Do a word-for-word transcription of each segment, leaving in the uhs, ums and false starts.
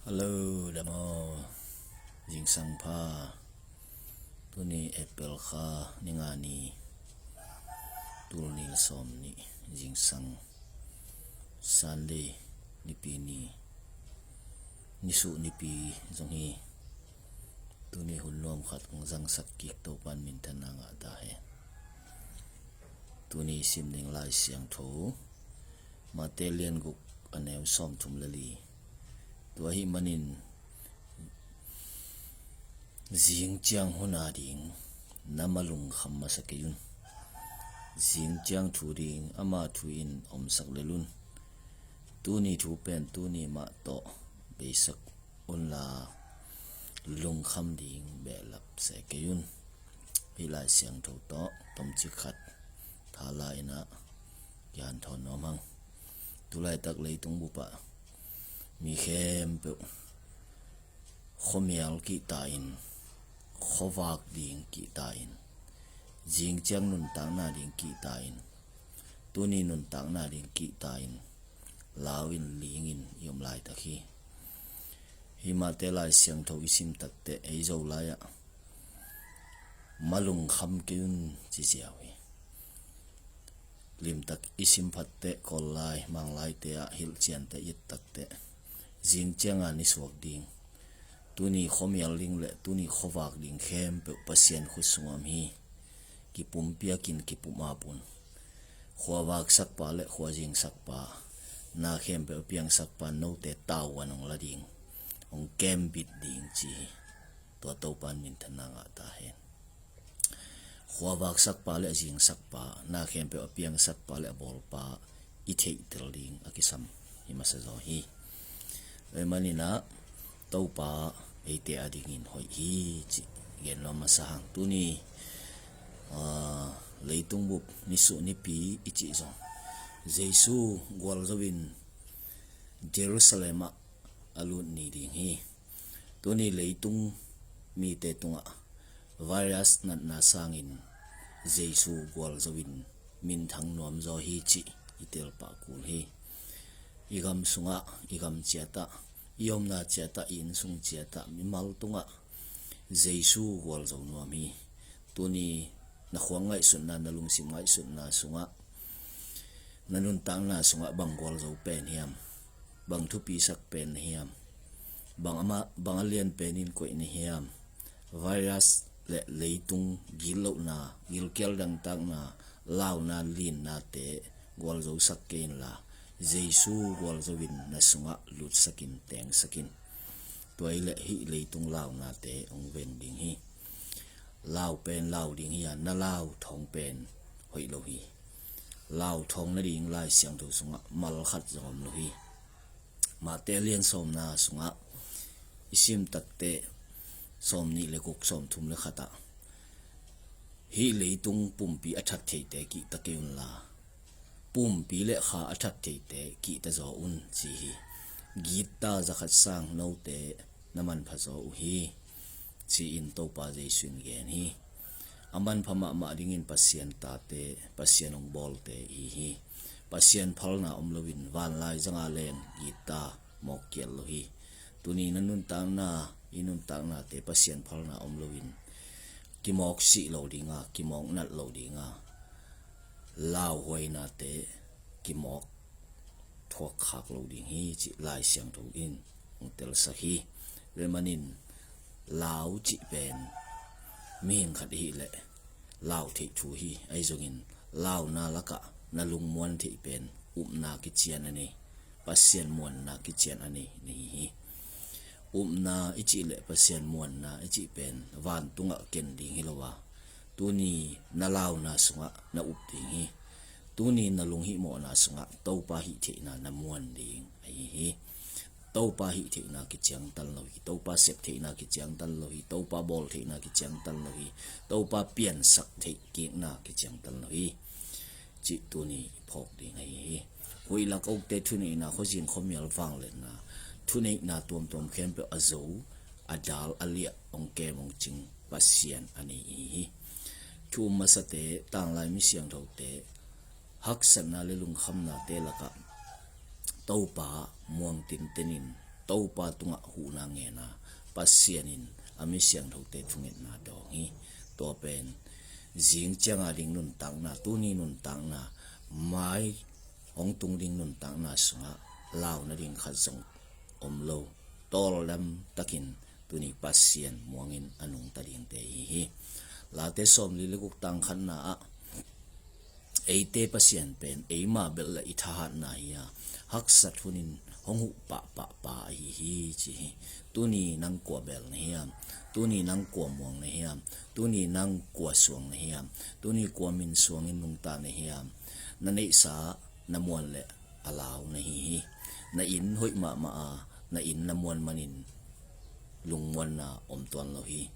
Hello, dam aw. Zingsang pha. Tuni April kha ni nga ni, tul nih le sawm nih, zingsang Sunday nipi ni, nisuh nipi zong hi. Tuni hun nuam khat kong zangsak kik Topa'n minthanna ngah ta hen. Tuni sim ding Lai Siangtho Mate lian guk, a neu sawmthum le li. Tua ahih manin zing ciang hun a ding na malungkham masa kei un. Zing ciang thu ding ama thu in omsak lel un. Tuni thu pen tuni mah tawh beisak unla, lungkham ding behlap se kei un. Hih Lai Siangtho tawh tomcik khat thala in ah kihanthawn nuam hang. Tulaitak leitung bupah mi khempeuh khuamial kihta in, khuavak ding kihta in, zing ciang nuntakna ding kihta in, tuni nuntakna ding kihta in, lau in ling in i om laitak hi. Hih Mate Lai Siangtho i sim takteh ei Zolai ah malungkham kei un ci ziau hi. Limtak i sim phatteh Kawllai, Manglaite ah hilhciante i et takteh zing cianga nisuak ding, tuni khuamial ding le tuni khuavak ding khempeuh Pasian khut sungah om hi. Kipumpiakin kipum ap un. Khuavak sakpa le khuazing sakpa, na khempeuh a piang sakpa note tavuan hong la ding, hong kembit ding ci hi. Tua Topa'n minthanna ngah ta hen. Khuavak sakpa le a zing sakpa, na khempeuh a piang sakpa le a bawlpa i theihtel ding a kisam hi masa zaw hi. Tua ahih manin ah Topa eite a dingin hoih hi cih gen nuam masa hang. Tuni, aa, leitung bup nisuh nipi i cih zong Jesu gualzo in Jerusalem ah a lut ni ding hi. Tuni leitung mite tungah virus natna sangin Jesu gualzo in minthang nuam zaw hi cih i telpah kul hi. I gam sungah, i gam ciatah, i omna ciatah, i innsung ciatah, mimal tungah Jesu gualzo nuam hi. Tuni na khuang ngaihsutna, na lungsim ngaihsutna sungah, na nuntakna sungah bang gualzo pen hiam? Bang thupisak pen na hiam? Bang a ma-, bang a lian pen in koih na hiam? Virus le leitung gitlohna, gilkial dangtakna, launa linnate gualzosak kei inla, Jesu gualzo in na sungah lutsakin, tengsakin. Tua hi leh hih leitung launate hong ven ding hi. Lau pen lau ding hi a, na lau thawng pen hoih lo hi. Lau thawng nading Lai Siangtho sungah mal khat zong om lo hi. Mate lian sawmna sungah i sim takteh sawmnih le guk, sawmthum le khatah, hih leitung pumpi a that theite kihta kei unla, pumpi le kha a that theite kihta zaw un ci hi. Gitta, zakhat sang note na manpha zaw uh hi, ci-in Topa Jesu in gen hi. A manpha mahmah dingin Pasian tate, Pasian hong bawlte i hi hi. Pasian phalna om loin vanlai zanga leng gitta mawk kial lo hi. Tuni na nuntakna, i nuntaknate Pasian phalna om loin kimawk sih lo dinga, kimawk nat lo dinga, lauhuainate kimawk thuak khak lo ding hi cih Lai Siangtho in hong telsak hi. Tua ahih manin lau cih pen mihing khat i hih leh lau theih thu hi. Ahi zongin launa lakah na lungmuan theih pen upna kician a nei, Pasian muanna kician a nei na hi hi. Upna i cih le Pasian muanna i cih pen vantungah ken ding hi lo a, tuni na launa sungah na up ding hi. Tuni na lunghihmawhna sungah Topa hih theihna na muan ding ahi hi. Topa hih theihna kiciangtan lo hi. Topa sep theihna kiciangtan lo hi. Topa bawl theihna kiciangtan lo hi. Topa piansak theih kikna kiciangtan lo hi cih tuni i phawk ding ahi hi. Huih lak a ukte thuneihna, khuazing khuamial vangliatna, thuneihna tuamtuam khempeuh a zo, a dal, a liah, hong kem hong cing Pasian a nei i hi hi. Thu um masate, tanglai mi siangthote, haksatna le lungkhamnate lakah Topa muang tintenin Topa tungah huhna ngen a, Pasian in a mi siangthote thungetna dawng hi. Tua pen zing cianga ding nuntakna, tuni nuntakna, mai hong tung ding nuntakna sungah lau nading khat zong om lo. Tawldam takin tuni Pasian muangin a nungta dingte hi hi. Late sawmli le guk tang khatna ah eite Pasian pen eima belh le i thahatna hi a, haksat hunin hong huh pahpah pa ahi hi ci hi. Tuni nang kua belh na hiam? Tuni nang kua muang na hiam? Tuni nang kua suang na hiam? Tuni kua min suangin nungta na hiam? Na neihsa na muan le a lau na hi hi. Na inn hoih mahmah a, na inn na muan manin lungmuanna om tuan lo hi.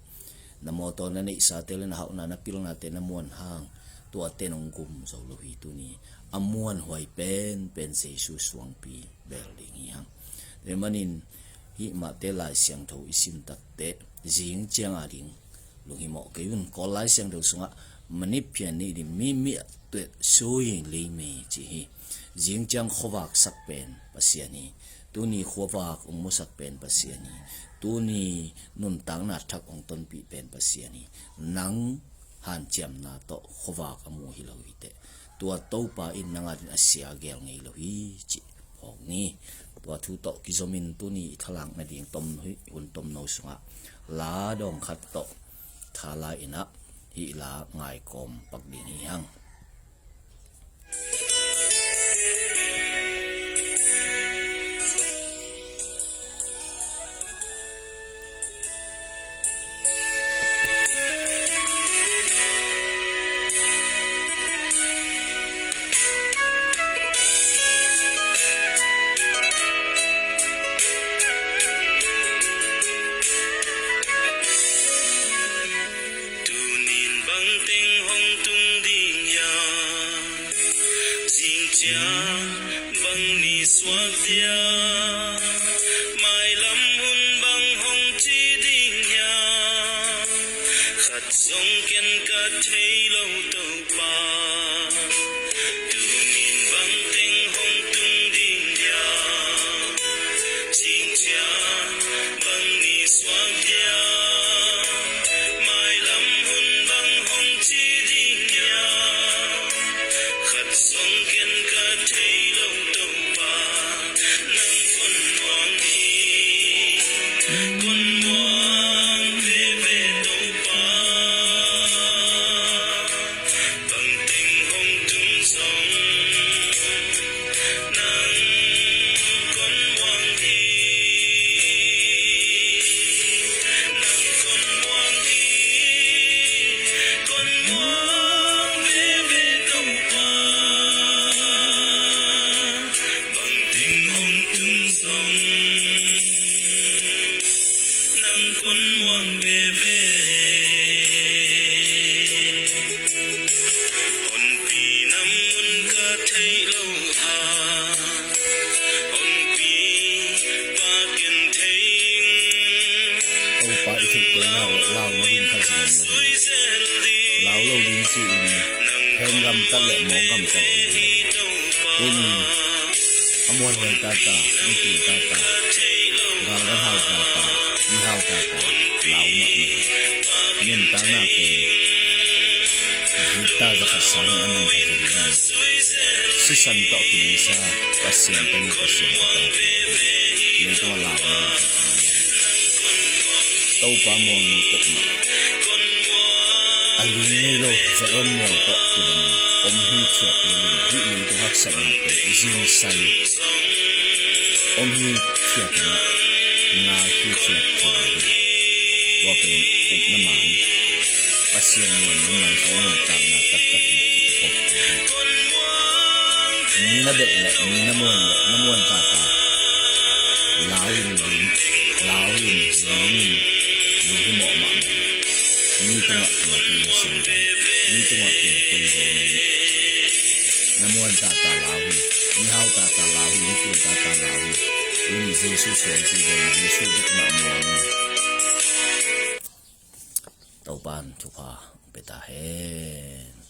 Na mawtaw na neihsate le na hauhna na pilnate na muan hang tuate nong gum zo lo hi. Tuni a muanhuai penpen Jesu suangpi bel ding hi hang. Tua manin hih mahte Lai Siangtho i sim takteh zing cianga ding lunghimawh kei un. Kawl Lai Siangtho sungah maniphian nih ding mi mi tuet sui lei me ci hi. Zing ciang khuavak sak pen Pasian hi. Tuni khuavak ong musak pen Pasian hi. Tuni nuntakna thak ong tonpih pen Pasian hi. Nang hanciamna tawh khuavak a mu hi lo hi teh, tua Topa in nang adin a sia gel ngei lo hi ci phawk ni. Tua thu tawh kizomin tuni i thalak nading tom hun tomno sungah la dawng khat tawh thala inah hih la ngaikawm pak ding hi hang. Tunin bangteng hong tung ding hiam? Zingciang bang ni suak dia? Mailam hun bang hong ci ding hiam? Khat zong ken ka thei lo Topa. Tunin bangteng hong tung ding hiam? Zingciang bang ni suak dia? Mailam hun bang hong ci ding hiam? Khat zong ken ka thei lo Topa. Nang kon muang hi, kon muang veve Topa. Bangteng hong tung zong nang kon muang hi. Nang kon muang hi, kon muang veve Topa. Bangteng hong tung zong nang kon muang veve. Honpi na mun ka theih lo a, honpi pa ken thei ing. Topa i theih kei nau leh lau nading kha zong om lo hi. Lau lo ding ci-in heng gamtat leh mawng gamtat ding hi. Tuni a muanhuai tata, mi tul tata, galvan hau tata, mi hau tata, lau mahmah hi. Nuntakna pen gita za khat sangin a nung kha zong hi. Sisan tawh kileisa Pasian pen Pasian tawh leitungah lau mahmah hi. Topa muang ni tawh mah a ling ngei lo Zion mual tawh kibangin om hi thiat lo in, hih leitung haksatnate zingsang om hi thiat in, ngai hi thiat lo in. Tua pen upna man Pasian muan na man sa nuntakna taktak hi. Mi na belh leh mi na muan leh na muan tata lau in ling, lau in ling in lunghimawh mahmah. Mi tungah tua tui in sangin, mi tungah tua tui in sangin, na muan tata lau hi, mi hau tata lau hi, mi tul tata lau hi. Tuni Jesu suangpi dong, Jesu bek mah muang hi. Topan thupha pia ta hen.